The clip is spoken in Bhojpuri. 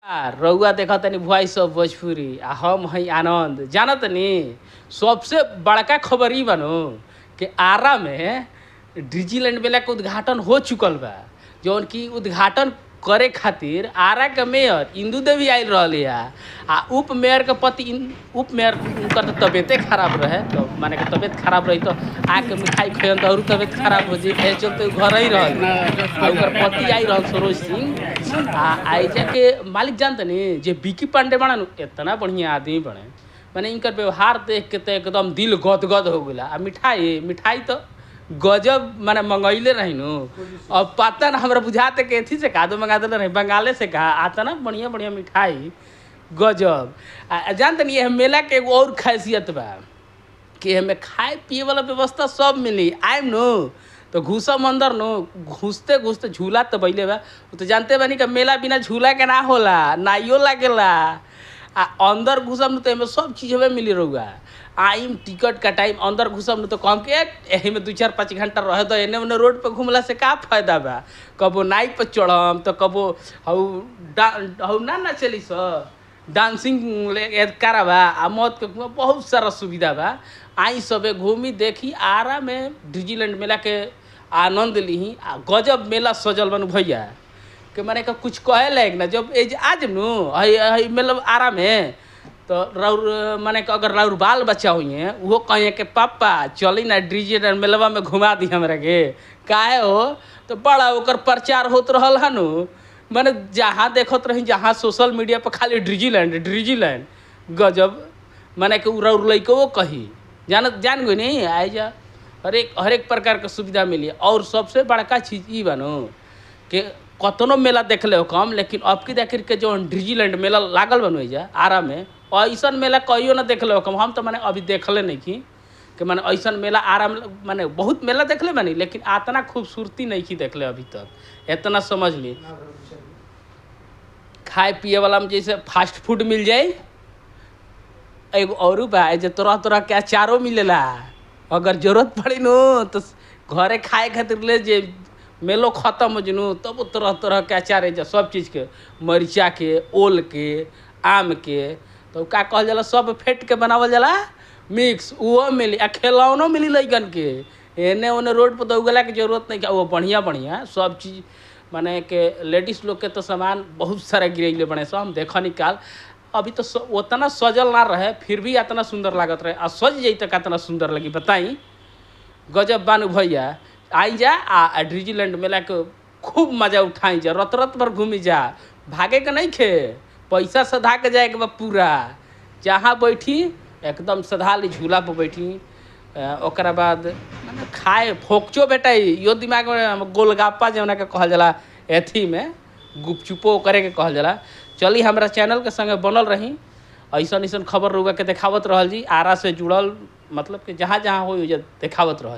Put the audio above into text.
रउआ देखतनी वॉइस ऑफ भोजपुरी आ हम हई आनंद। जानतनी सबसे बड़का खबर ई बानू कि आरा में डिज्नीलैंड मेला के उद्घाटन हो चुकल बा, जौन की उद्घाटन करे खातिर आरा के मेयर इंदू देवी आयल रहली है आ उप मेयर के पति उप मेयर उनकर तो तबियते खराब रहे, तो माने के तबियत खराब रही तो आके मिठाई खइयन तो और तबियत खराब हो जी, एहे चलते घर ही रहल। आ उनकर पति आई रहल सरोज सिंह। आ आइजा के मालिक जानतनी जे बिकी पांडे बड़ा इतना बढ़िया आदमी बने, माने इनकर व्यवहार देख के तो एकदम दिल गदगद हो गया। आ मिठाई मिठाई तो गजब माने मंगैले रही नु, अब पता ना हमरा बुझाते के एथी से का दो मंगा देले रही बंगाले से का आता ना बढ़िया बढ़िया मिठाई गजब। आ जानतनी ये मेला के एगो और खासियत बा कि हमें खाए पिए वाला व्यवस्था सब मिली। आइम नु तो घुसम अंदर नु, घुसते घुसते झूला तो बैले बा, तो जानते बानी कि मेला बिना झूला के ना होला, नाइयो लागेला। आ अंदर घुसम नु तो एमे सब चीज हमें मिली रहुआ। आइम टिकट कटाइम अंदर घुसम नु तो कहम के एही में 2-4-5 घंटा रहे तो एने ओने रोड पे घुमला से का फायदा बा। कबो नाई पर चढ़म तो कबो हऊ ना ना चली स डांसिंग कराबा आ मौत के बहुत सारा सुविधा बा। आई सबे घूमी देखी आरा में डिज्नीलैंड मेला के आनंद लिही। आ गजब मेला सजल बनु भैया के माने का कुछ कहे लायक ना। जब एज आज नु हई हई मतलब आरा में तो राउर माने के अगर राउर बाल बच्चा हुई है वो कहे के पापा चली ना डिज्नीलैंड मेलवा में घुमा दी हमरा के, काहे हो तो बड़ा ओकर प्रचार होत रहल हनु। माने जहाँ देखत रही जहाँ सोशल मीडिया पर खाली डिज्नीलैंड डिज्नीलैंड गजब, माने के राउर लइको कही जान जान गई नहीं आई जा हरेक प्रकार के सुविधा मिली। और सबसे बड़का चीज ई बानू कि कतनो मेला देखले हो कम, लेकिन अब की देखिर के जो डिज्नीलैंड मेला लागल बनू जा आरा में ऐसा मेला कहियो ना देखले हो कम। हम तो माने अभी देखले नहीं की कि माने ऐसा मेला आरा में माने बहुत मेला देखले बानी, लेकिन आतना खूबसूरती नहीं की देखले अभी तक, इतना समझ ली। खाए पिए वाला में जैसे फास्ट फूड मिल जाए, एगो और बा जे तरह तरह के अचारो मिलेला, अगर जरूरत पड़ी नु तो घरे खाए खातिर ले जे मेलो खत्म हो जनू तब तरह तरह के अचार है सब चीज़ के, मरीचा के, ओल के, आम के, तो का कहल जाला सब फेंट के बनावल जाला मिक्स, वो मिली। आ खिलौनो मिली लइकन के, एने ओने रोड पर दौगला के जरूरत नहीं, वो बढ़िया बढ़िया सब चीज़ माने के लेडीज लोग के तो सामान बहुत सारा गिरैले बने सब। हम देख निकाल अभी तो उतना सजल ना रहे फिर भी इतना सुंदर लागत रहे, आ सज जाई तो कितना सुंदर लगी बताई। गजब बानू भैया आई जा आ डिज्नीलैंड मेला के खूब मजा उठाई जा, रत रत भर घूमी जा, भागे के नहीं खे, पैसा सधा के जाए के बा पूरा। जहाँ बैठी एकदम सधा ली झूला पर बैठी, ओकरा बाद माने खाए फोकचो भेटाई यो दिमाग में गोलगप्पा जौना के कहल जाला एथी में गुपचुपो करे के कहल जाला। चली हमरा चैनल के संगे बनल रही, ऐसन ऐसन खबर रुआ के देखावत रहल जी, आरा से जुड़ल मतलब कि जहाँ जहाँ हो देखावत रहल।